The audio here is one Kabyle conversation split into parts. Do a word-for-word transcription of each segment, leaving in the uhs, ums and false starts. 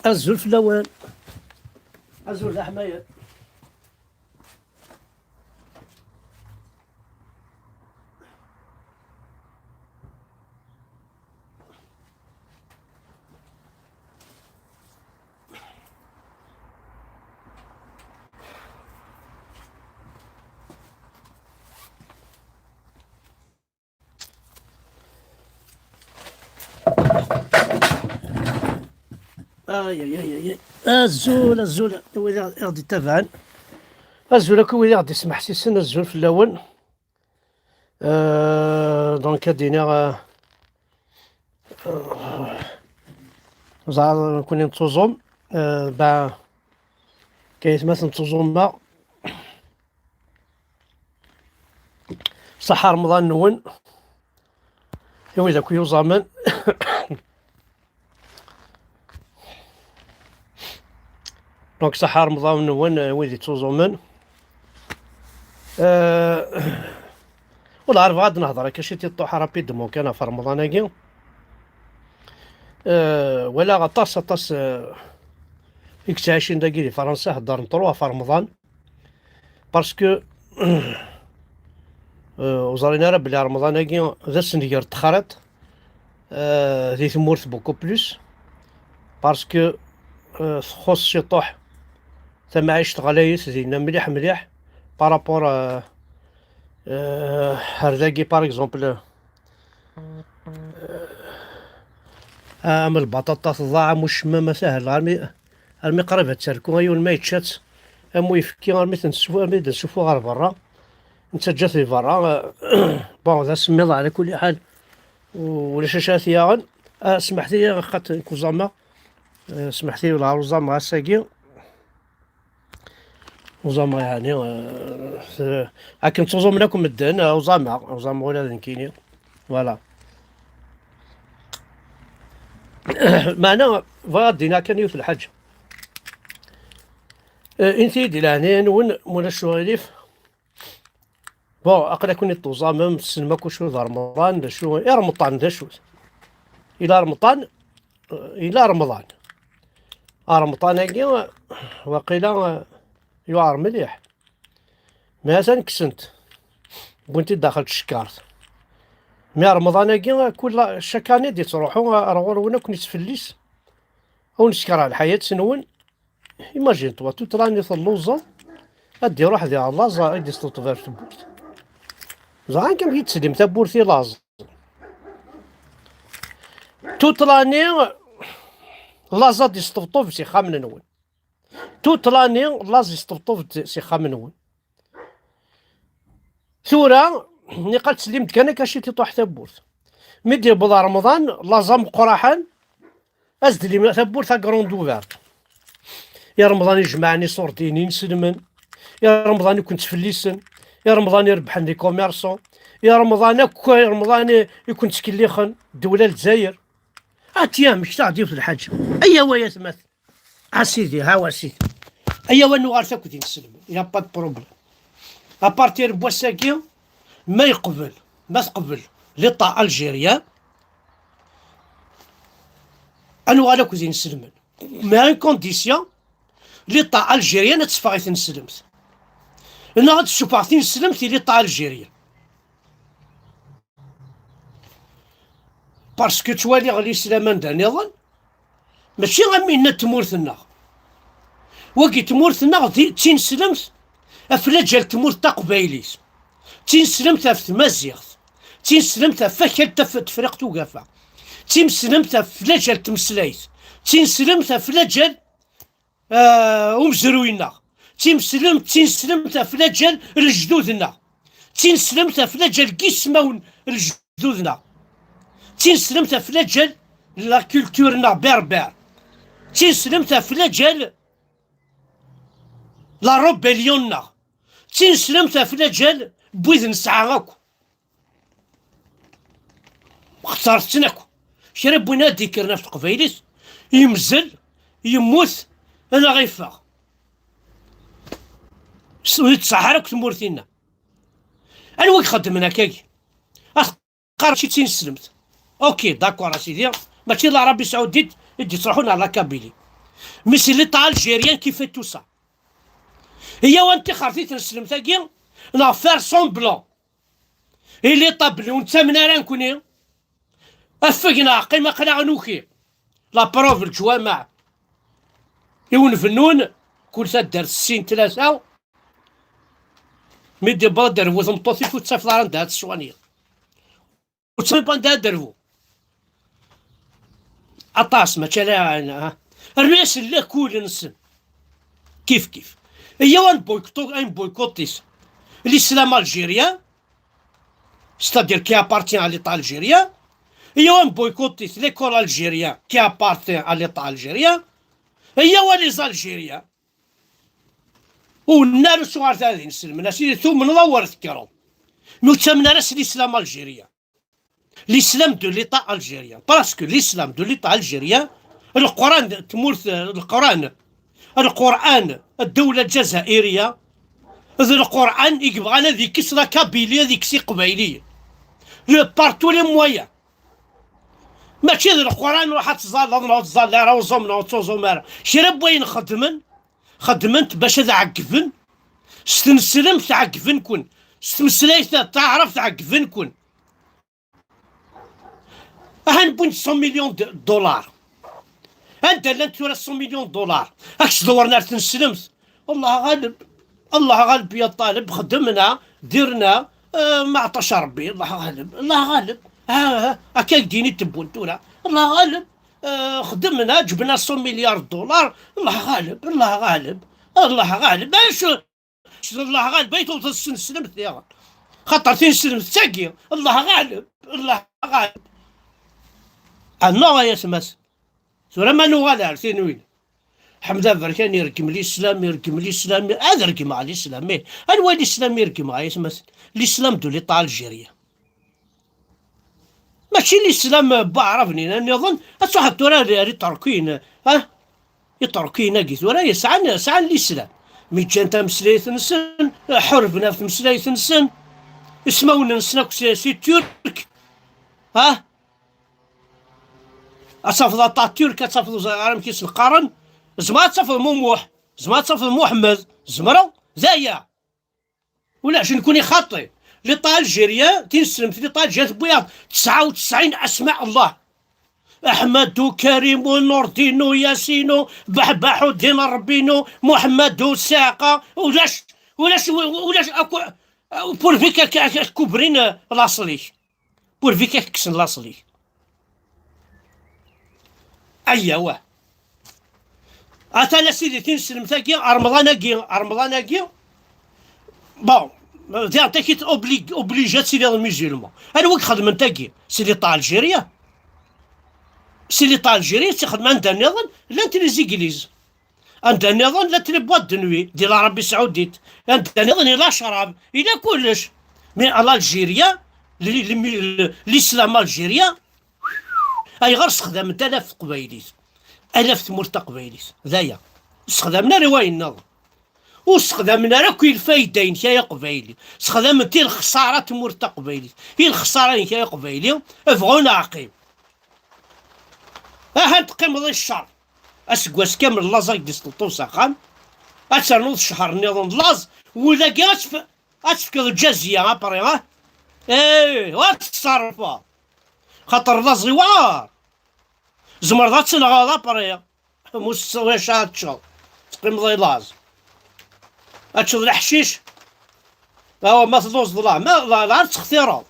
Azul fell-awen. Azul d aḥmayan. Ay, ay, ay, ay, ay. Azul, azul i wid i ɣ-, i ɣ-d-ittabaɛen. Azul akk i wid i ɣ-d-ismeḥsisen, azul fell-awen. Euh, donc, ad d-iniɣ, euh, euh, ẓer, nekkni nettuẓum, euh, ben, kayetma nettuẓum-a. Ṣaḥa Remḍan-nwen, i wid akk yuẓamen. Donc, ṣaḥa Remḍan-nwen, i wid yettuẓumen. Euh, wala, ar bɣa ad nehḍer akka ciṭ i ṭṭuḥ rapidement kan ɣef Remḍan-agi. Euh, walaɣ aṭas, aṭas, euh, i yettɛicin dagi di Fransa, heddren trop ɣef Remḍan. Parce que, euh, ur ẓrin ara belli Remḍan-agi d asenger n texriḍt, euh, di tmurt beaucoup plus. Parce que, euh, txuṣṣ ciṭuḥ tamɛict ɣlayet dinna mliḥ mliḥ par rapport, euh, euh, ar dagi, par exemple, euh, am lbaṭaṭa tḍaɛ, am ucemmam, ma sahel, armi, armi qrib ad terku, ay ul ma yečča-tt, am uyefki, armi ten-tesfu-, armi d-nessufu ɣer berra, nettaǧǧa-t di berra. Euh, bon, d asemmiḍ ɛla kulli ḥal, ulac acu ara t-yaɣen. Ah, smeḥt-iyi, xaṭ kuẓama, euh, smeḥt-iyi, wala uẓama ass-agi. Uẓameɣ, yeɛni, euh, akken ttuẓumen akk medden, euh, uẓameɣ, uẓameɣ ula d nekkini. Voilà. Meɛna, bɣiɣ ad d-iniɣ kan yiwet n lḥaǧa. Euh, inti-yi-d i leɛnaya-nwen, ma ulac uɣilif. Bon, aql-aken i tuẓamem, tessnem akk acu d Remḍan, d acu, i Remḍan, d acu-t? Ila Remḍan, euh, ila Remḍan. Remḍan-agi, waqila, euh, yuɛer mliḥ. Mi atan kksen-t, wwin-t-id daxel tcekkart. Mi Remḍan-agi, kul, chaque année d-ittruḥu ar ɣur-wen, ad ken-ittfellis, ad wen-skerheɣ lḥayat-nwen. Imagine-toi, toute l'année telluẓeḍ, ad d-iruḥ diɣ laẓ ad d-isteṭṭeb ar tewwurt. Ẓran kan mi tettlim tawwurt i laẓ. Toute l'année, laẓ ad d-isteṭṭeb s ixxamen-nwen. Toute l'année, laẓ yesṭebṭub-d s ixxamen-nwen. Tura, niqal teslim-d kan akka ciṭ iṭuḥ tawwurt. Mi d-yewweḍ Remḍan, laẓ ameqqraḥen, ad s-d-tlim tawwurt à grande ouverte. I Remḍan ijemɛen iṣurdiyen inselmen, i Remḍan i ken-ttfellisen, i Remḍan irebḥen les commerçants, i Remḍan akk, i Remḍan i, i ken-ttkellixen, ddewla Lezzayer. Ah, tiens, mektaɣ-d yiwet lḥaǧa. Ayaw ay atmat. A sidi, hawa sidi. Ayaw ad nuɣal akk d inselmen. Y a pas de problème. À partir n wass-agi, ma yeqbel, ma teqbel l'État algérien, ad nuɣal akk d inselmen. Mais à une condition, l'État algérien ad teffeɣ i tneslemt. Neɣ ad tessufeɣ tineslemt i l'État algérien. Parce que ttwaliɣ l'islam anda nniḍen, mačči am winna n tmurt-nneɣ. Wagi tmurt-nneɣ d, d tineslemt ɣef laǧal n tmurt taqbaylit, d tineslemt ɣef tmaziɣt, d tineslemt ɣef wakal taf-, Tefriqt Ugafa, d tineslemt ɣef laǧal n tmeslayt, d tineslemt ɣef laǧal, ah, umezruy-nneɣ, d tineslemt, d tineslemt ɣef laǧal n lejdud-nneɣ, d tineslemt ɣef laǧal n yismawen n lejdud-nneɣ, d tineslemt ɣef laǧal n la culture-nneɣ berbère, d tineslemt ɣef laǧal la rébellion-nneɣ, d tineslemt ɣef laǧal n wid nesɛa akk. Xeṣret-ten akk. Kra n win ad d-ikkren ɣef teqbaylit, yemzel, yemmut, neɣ yeffeɣ. S-, ur yettṣaḥ ara akk tmurt-inna. Anwa i ixeddmen akkagi? Ad teqqar mačči d tineslemt. Ok, d'accord a sidi, mačči d l'Arabie Saoudite i d-yettruḥun ar la Kabylie. Mais c'est l'État algérien qui fait tout ça. Iyaw ad nṭixer tineslemt-agi, neɣ faire semblant. I l'État belli ur nettamen ara nekkni. Afeg neɣ qqim aql-aɣ nuki. La preuve, leǧwameɛ i wen-bennun, kul taddart sin tlata. Mi d-yewweḍ ad d-terbu tmeṭṭut-ik, ur tettafeḍ ara anda ad teṣwaniyeḍ. Ur tettafeḍ anda ad d-terbu. Aṭas, mačči ala, ha? Rnu-yasen lakul-nsen. Kif kif. Iyaw ad nboykotti, ad nboykotti l'islam algérien, c'est-à-dire qui appartient à l'État algérien. Iyaw ad nboykotti l'école algérienne qui appartient à l'État algérien. Iyaw a les Algériens. Ur nnar usu ɣer tadin selmen-as i tumneḍ awer tekkreḍ. Mi ur ttamen ara s l'islam algérien. L'islam de l'État algérien. Parce que l'islam de l'État algérien, Leqran, tmurt, Leqran, Leqran, ddewla lǧazairiya, d Leqran i yebɣan ad ikkes la Kabylie, ad ikkes Iqbayliyen. Le, par tous les moyens. Mačči d Leqran ruḥ ad tẓalleḍ neɣ ur tẓalleḍ ara, uẓum neɣ ur tuẓum ara. Kra n wayen xeddmen, xeddmen-t bac ad ɛeggben s tneslemt, ɛeggben-ken s tmeslayt taɛrabt, ɛeggben-ken. Ahan wwin cent millions de dollars. Anda llant tura cent millions de dollars? Ad k-sdewren ar tneslemt. Allah ɣaleb, Allah ɣaleb ya ṭaleb, xedmna, dirna, eh, ma ɛṭac Rebbi, Allah ɣaleb, Allah ɣaleb. Ah, ah, akka i k-d-yini tewwun tura. Allah ɣaleb, eh, xedmna, ǧebna cent milliards de dollars, Allah ɣaleb, Allah ɣaleb, Allah ɣaleb. Acu? Allah ɣaleb ay tewteḍ s tneslemt diɣen. Xaṭer tineslemt d tagi. Allah ɣaleb, Allah ɣaleb. Annaɣ ay atmas. Tura ma nuɣal ar tinwin. Ḥmed Aberkan ireggem l'islam, ireggem l'islam, ad reggmeɣ l'islam. Ih, anwa l'islam i reggmeɣ ay atmaten? L'islam de l'État algérien. Mačči l'islam n waɛraben-nni nniḍen, ad truḥeḍ tura ar, ar Iṭerkiyen, ah? Iṭerkiyen-agi tura sɛan, sɛan l'islam. Mi ǧǧan tameslayt-nsen, ḥurben ɣef tmeslayt-nsen, ismawen-nsen akk si, si Turk, ah? Ad tafeḍ Atatürk, ad tafeḍ ur ẓriɣ ara amek i s-qqaren. Zemreɣ ad tafeḍ Mumuḥ, zemreɣ ad tafeḍ Muḥemmed, zemreɣ, d aya. Ulac, nekkni xaṭi. L'État algérien, tineslemt, l'État algérien tewwi-yaɣ-d tesɛa u tesɛin asma Allah. Aḥmadu, Karimu, Nurdinu, Yasinu, Beḥbeḥu, Din Ṛebbinu, Muḥemmadu, Siɛqa, ulac, ulac, ulac akk, pourvu k-, k-, k-, kubrin laṣel-ik. Pourvu k-, k-kksen laṣel-ik. Ayya, wah. Atan a sidi tineslemt-agi, Remḍan-agi, Remḍan-agi. Bon, diɣ takit obli-, obligé ad tiliḍ musulman. Anwa i ixedmen tagi? C'est l'État algérien. C'est l'État algérien i tt-ixedmen. Anda nniḍen llant les églises. Anda nniḍen llant les boîtes de nuit, di l'Arabie Saoudite. Anda nniḍen yella ccrab, yella kullec. Mais à l'Algérie, li-, li-, l'islam algérien, ayɣer sexdament alaf teqbaylit? Alaf tmurt taqbaylit. D aya. Ur sexdamen ara i wayen nniḍen. Ur sexdamen ara akk i lfayda-inek ay aqbayli. Sexdamen-t i lexṣara tmurt taqbaylit. I lexṣara-inek ay aqbayli, bɣu neɣ qqim. Aha teqqimeḍ i ccer. Aseggas kamel laẓ ad k-d-isṭeṭṭu s axxam. Ad ternuḍ ccher nniḍen d laẓ. Wulagi ad tf-, ad tefkeḍ lǧaziya apri, ah? Ih, ur tettṣerrfeḍ. Xaṭer laẓ iwɛer. Tzemreḍ ad tenɣeḍ apri. Mus tesɛiḍ wacu ad teččeḍ. Teqqimeḍ i laẓ. Ad teččeḍ leḥcic. Awa, ma telluẓeḍ la, ma la, la ad textireḍ.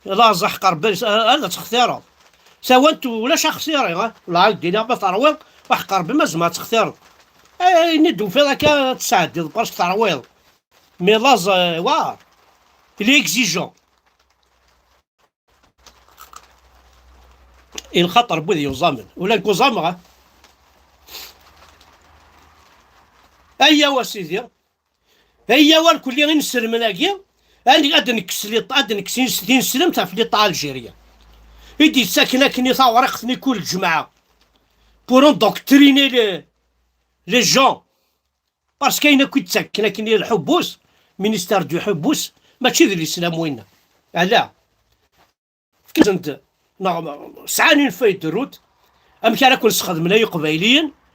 Laẓ aḥeqq Rebbi, ad textireḍ. Tawant ulac axtiri, ha? La ad d-iniɣ ma terwiḍ, aḥeqq Rebbi ma tzemreḍ ad textireḍ. Ayen i d-tufiḍ akka ad tesɛeddiḍ, parce que terwiḍ. Mais laẓ, euh, wa, il est exigeant. I lxaṭer n wid yuẓamen. Ula nekk uẓameɣ, ah. Ayya wa sidi. Ayya wa lkulli inselmen-agi. Ad, ad nekkes li-, ad nekkes ins-, tineslemt ɣef l'État algérien. I d-yettaken akken i tawriqt-nni kul ǧemɛa. Pour endoctriner les, les gens. Parce que ayen akk i d-ttaken akken i lḥubbus, ministère du ḥubbus, mačči d l'islam winna. Ala. Fkan-d, neɣ sɛan une feuille de route, amek ara ken-sxedmen ay iqbayliyen,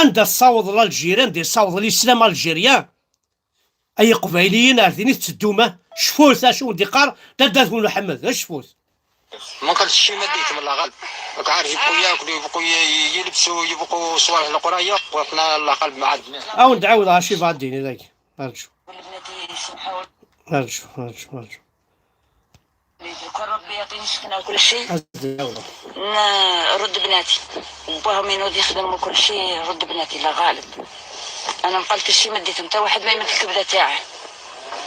Anda tessaweḍ l'Algérie, anda yessaweḍ l'islam algérien? Ay iqbayliyen, ar din i tetteddum, ah? Cfut acu wen-d-iqqar dadda-twen Ḥmed, cfut. ما قلت شي، ما ديتهم، الله غالب. راك عارف، يبقوا ياكلوا، يبقوا ي-، ي-، يلبسوا، يبقوا صوالح القرى، يبقوا، احنا الله غالب ما عندنا. Ad wen-d-ɛawdeɣ acu yebɣa ad d-yini dagi. Rǧu. Rǧu, rǧu, rǧu. كون ربي يعطيني السكنة وكل شيء، أزيد والله. ن-، رد بناتي. باهم ينوض يخدم وكل شيء، رد بناتي، الله غالب. أنا ما قلت شي، ما ديتهم حتى واحد ما يمد الكبدة تاعه.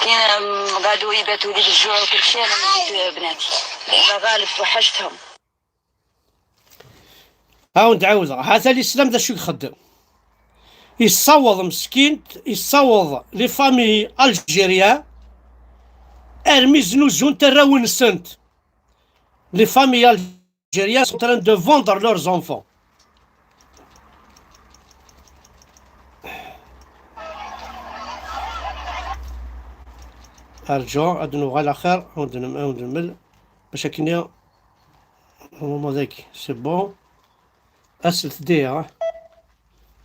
كي ن-، قعدوا يباتوا لي بالجوع وكل شيء، أنا ما ديت بناتي. الله غالب، توحشتهم. ها ونعاودها، هذا الإسلام ذا شو يخدم؟ يصوض مسكين، يصوض les familles algériennes، ارمي زنوزون تراون سنت. Les familles algériennes sont en train de vendre leurs enfants. ارجو اد نوغال اخر ود نم-، ود نمل باش هكني. هما ذاك c'est bon. اسل تديها.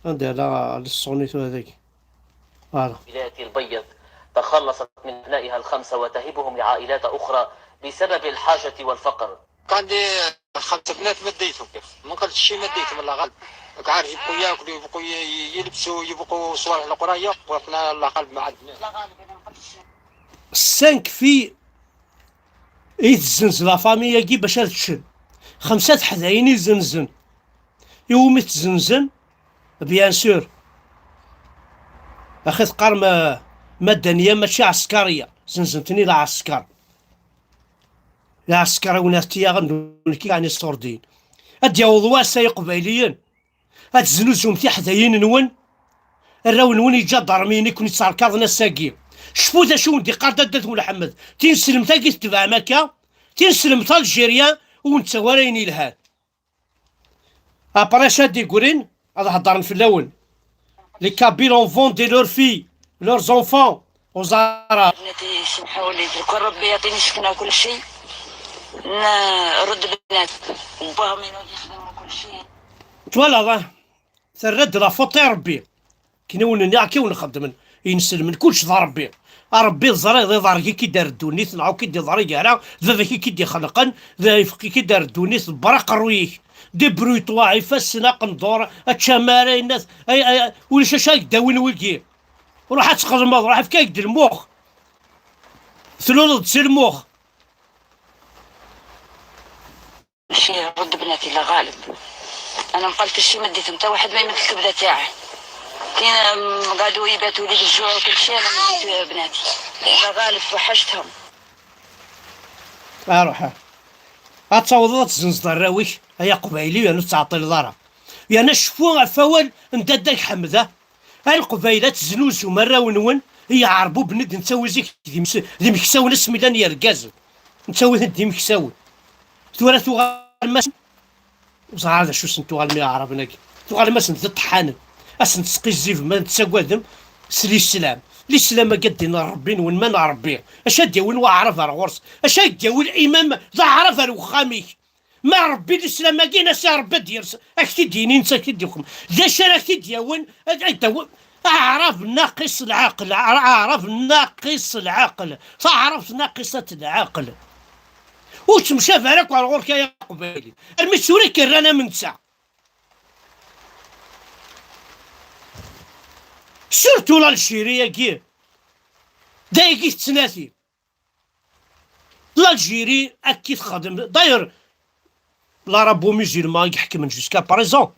عندي على الصونيتو هذاك. Voilà. ولاية البيض تخلصت من أبنائها الخمسة وتهبهم لعائلات أخرى بسبب الحاجة والفقر. كان عندي خمسة بنات ما ديتهم، كيف ما قلت شي ما ديتهم، الله غالب. راك عارف، يبقوا ياكلوا، يبقوا ي-، ي-، يلبسوا، يبقوا صوالح القرى، يبقوا، احنا الله غالب ما عندنا. Cinq filles i tezzenz la famille-agi bac ad ččen. Xemsa teḥdayin i zzenzen. Iwumi tt-zzenzen? Bien sûr. Axi teqqarem, ma, madaniya mačči ɛeskariya. Zzenzen-ten-i lɛesker. Lɛesker i wen-at-yaɣen d nekki, yeɛni ṣṣurdiyen. Ad d-yaweḍ wass ay iqbayliyen. Ad teznuzum tiḥdayin-nwen, arraw-nwen iǧadarmiyen i ken-ittserkaḍen ass-agi. Cfu d acu wen-d-iqqar dadda-twen Ḥmed. Tineslemt-agi tetebɛem akka, tineslemt algérien ur nettawi ara ayen yelhan. Après acu ad d-iggrin, ad heddren fell-awen. Les Kabyles ont vendu leurs filles, leurs enfants aux Arabes. بناتي سمحوا لي، كون ربي يعطيني السكنة وكل شيء، نرد بناتي. باهم ينوض يخدم وكل شيء. Twalaḍ, ah? Terra-d la faute i Rebbi. Akken i wen-nniɣ, akken i wen-xeddmen inselmen, kullec d Rebbi. A Rebbi, teẓriḍ, iḍerg i k-id-ar ddunit, neɣ ur k-id-iḍerrig ara, d baba-k i k-id-ixelqen, d ayefq i k-id-ar ddunit, ḍebber aqerruy-ik. Débrouille-toi, ifassen, aqendur, ačamar, ayennat, ay, ay, ulac acu ad k-d-awin wigi. Ruḥ ad txedmeḍ, ruḥ efk-ak-d lmux. Tluleḍ-d si lmux. شي رد بناتي، الله غالب. أنا ما قلت شي، ما ديتهم حتى واحد ما يمد الكبدة تاعه. كي، أم، قعدوا يباتوا لي بالجوع وكل شيء، أنا ما ديت بناتي. الله غالب، وحشتهم. أروح. Ad tawḍeḍ ad tzenzeḍ arraw-ik, ay aqbayli, yernu ur tettɛeṭṭileḍ ara. Yerna cfu ɣef wawal n dadda-k Ḥmed, ah. A Leqbayel, ad teznuzum arraw-nwen i Iɛerbuben i d-nettawi zik d ims-, d imeksawen asmi llan yergazen. Nettawi-ten d imeksawen. Tura tuɣalem-asen, ur ẓriɣ ara d acu sen-tuɣalem i Iɛraben-agi. Tuɣalem-asen d iṭeḥḥanen. Ad sen-tesqizzibem, ad tettagadem s lislam. Lislam-agi ad d-inin Rebbi-nwen, ma n Rebbi. Acu ad d-yawin waɛrab ar ɣur-s? Acu ad d-yawi limam d aɛrab ar wexxam-ik? Ma Rebbi lislam-agi, nas i Rebbi ad d-yers, ad k-t-id-yini, netta ad k-t-id-yuxem. D acu ara k-t-id-yawin? Ad, ad d-tawi-, aɛrab naqis lɛaqel, aɛra-, aɛrab naqis lɛaqel, taɛrabt naqisat lɛaqel. Ur ttemcabi ara akk ar ɣur-k ay aqbayli. Armi d tura i k-rran am netta. Surtout l'Algérie-agi. D ayagi tettnati. L'Algérie akka i texdem. D'ailleurs, l'arabo-musulman i iḥekmen jusqu'à présent.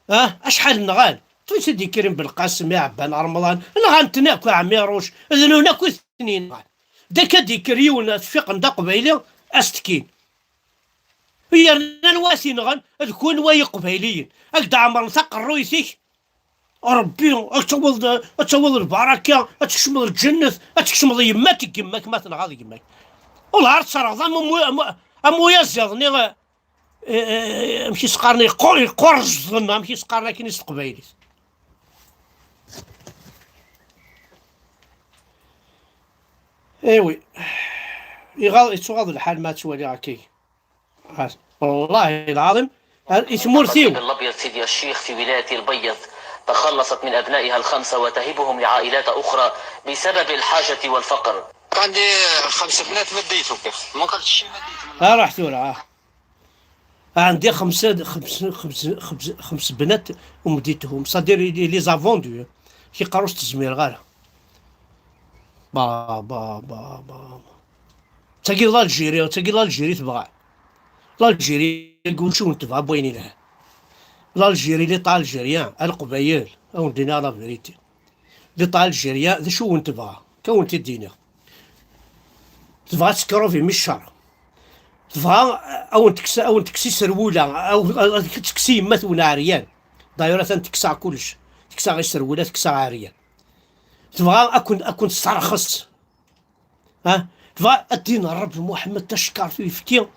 Ah, acḥal nɣan? Tura i d-yekkren Belqasem, Iɛebban, Remḍan. Nɣan-ten akk, Ɛmiruc. D nutni akk i ten-yenɣan. D akka d-yekker yiwen, tfiqen d aqbayli, ad s-t-kkin. Yerna anwa i t-yenɣan? D kunwi ay iqbayliyen. Ad k-d-ɛemren taqerruyt-ik. Rebbi, ad tawiḍ, ad tawiḍ lbaraka, ad tkecmeḍ lǧennet, ad tkecmeḍ yemma-k deg yemma-k, ma tenɣaḍ yemma-k. Wellah ar terɣeḍ am umu-, am, am uyaziḍ-nni, eh, eh, amek i s-qqaren, yeqqu-, yeqqurẓden, amek i s-qqaren akken s teqbaylit. Eh oui. Iɣaḍ, yettuɣaḍ lḥal ma ttwaliɣ akka. والله العظيم، i tmurt-iw. الأبيض سيدي الشيخ في ولاية البيض تخلصت من أبنائها الخمسة وتهبهم لعائلات أخرى بسبب الحاجة والفقر. عندي خمس بنات ما ديتهم، ما قلتش شي ما ديتهم. ها راه ثورة، ها. عندي خمسة، خمس، خمس، خمس، خمس بنات ومديتهم، صادير لي، لي زافوندو. كي قروش تزمير غير. با، با، با، با. تاكي لالجيري، تاكي لالجيري تبغى. لالجيري يقول شو انت تبغى بوين لها. لالجيري لي طالجيريان، القبايل، او ندينا لا فيريتي. لي طالجيريان، ذا شو انت تبغى؟ كون تدينا. تبغى تسكروفي من الشر. تبغى، او تكسي، او تكسي سروله، او، أو تكسي يمات ونعريان. دايرة تكسع كلش. تكسع غير سروله، تكسع عريان. تبغى اكون، اكون تسترخص. ها؟ تبغى الدين الرب محمد تشكر في فكي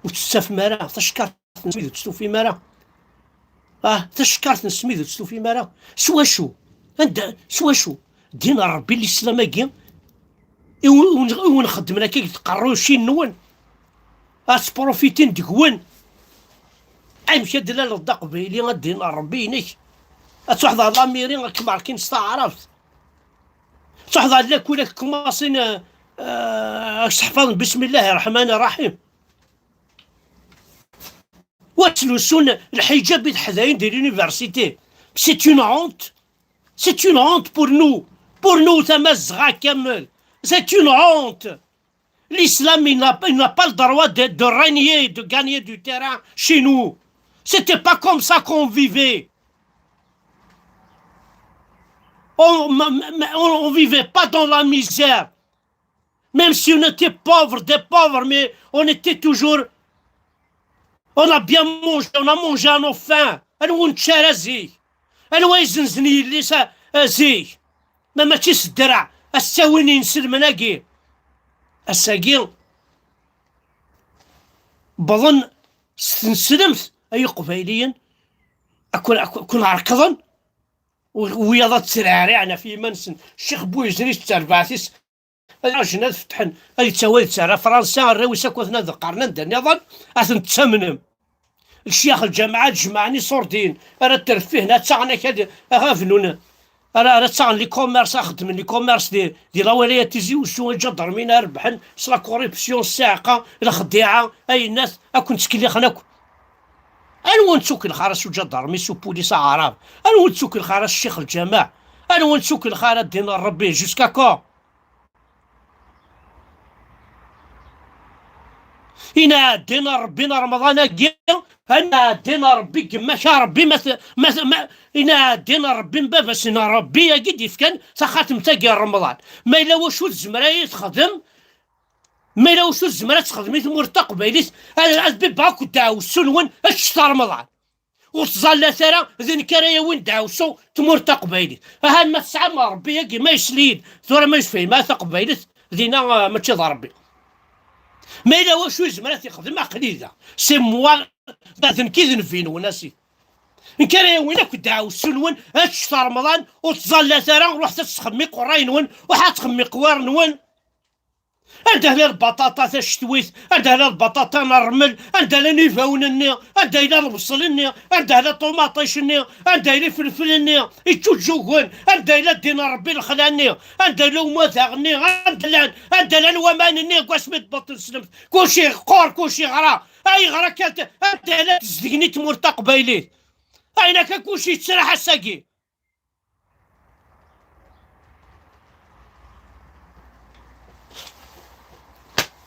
وتستف مارا، تشكر نسميد وتستوفي مارا. اه، تشكر نسميد وتستوفي مارا. سوا شو؟ عند سوا شو؟ دين ربي الاسلام اكي. ايوا نخدم لك تقروشين نون. اسبروفيتين دكون. اي مشى دلال الدق بيلي الدين ربي ينك. اتوحد على ميري كماركين استعرفت. تحضر لك ولا كوماسين، آه، آه، تحفظ بسم الله الرحمن الرحيم. وتلوسون الحجاب يتحذاين دي l'université. C'est une honte. C'est une honte pour nous. Pour nous, تمزغة كامل. C'est une honte. L'islam, il n'a, il n'a pas le droit de, de régner, de gagner du terrain chez nous. C'était pas comme ça qu'on vivait. On, on, on vivait pas dans la misère. Même si on était pauvres, des pauvres, mais on était toujours, on a bien mangé, on a mangé à nos faims. Anwa nečča ara zik? Anwa izenzen yelli-s a, a zik? Ma mačči s ddreɛ, a s-ttawin inselmen-agi. Ass-agi, wwḍen s tneslemt, ay iqbayliyen, a kun, a kun, a kun ɛerkḍen, u-, wiyaḍ ad tterɛriɛen ɣef yiman-nsen. Ccix Buyezri s terbaɛt-is, ad ǧǧen ad fetḥen, ad yettawi ad yettarra Fransa, arraw-is akk ad ten-ad qqaren anda nniḍen, ad ten-tettamnem. Lecyax lǧameɛ ad jemɛen iṣurdiyen, ara d-terfihen, ad ttaɣen akad, ad bnun, ara, ara ttaɣen les commerces, ad xeddmen les commerces di, di la wilaya Tizi Uzzu, iǧadarmin ad rebḥen s la corruption, ssiɛqa, lexdiɛa, ayennat, ad ken-ttkellixen akk. Anwa ur nettukellex ara s uǧadarmi, s upulis aɛrab? Anwa ur nettukellex ara s ccix lǧameɛ? Anwa ur nettukellex ara ddin n Rebbi, jusqu'à quand? Inaɛdin a Rebbi n Remḍan-agi, inaɛdin a Rebbi n gma-k a Rebbi, ma t-, ma t-, ma, inaɛdin a Rebbi n baba-s n Rebbi-agi d-ifkan taxatemt-agi n Remḍan. Ma yella wacu tezmer ad yi-texdem, ma yella wacu tezmer ad texdem i tmurt taqbaylit, ad, ad bibbeɣ akk ddeɛwessu-nwen, ad ččet a Remḍan. Ur ttẓallat ara, d nekk ara yawin ddeɛwessu tmurt taqbaylit. Aha, ma tesɛam Rebbi-agi, ma yesli-d, tura ma yefhim ara taqbaylit, dinna, ah, mačči d Rebbi. Ma yella wacu yezmer ad t-ixdem, aql-i da. C'est moi, d nekk i d nnbi-nwen, a sidi. Nekk ara yawin akk ddeɛwessu-nwen, ad ččet a Remḍan, ur ttẓallat ara, ruḥet ad txemmem iqerray-nwen, ruḥet ad txemmem iqwar-nwen. Anda llan lbaṭaṭa tacetwit? Anda llan lbaṭaṭa n rrmel? Anda llan ibawen-nni? Anda yella lebṣel-nni? Anda yella ṭumaṭic-nni? Anda yella ifelfel-nni iǧǧuǧǧugen? Anda yella ddin n Rebbi lexla-nni? Anda yella umadaɣ-nni? Anda llan, anda llan waman-nni deg wasmi d-tewweḍ teslemt? Kulci yeqqur, kulci yeɣra. Ayɣer akka t-, anda llan tezdegin i tmurt taqbaylit? Ayen akka kulci yettraḥ ass-agi.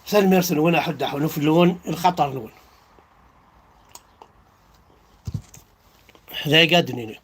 Tanemmirt-nwen, aḥuddu aḥunuf-nwen, lxaṭer-nwen. D aya ad d-nini.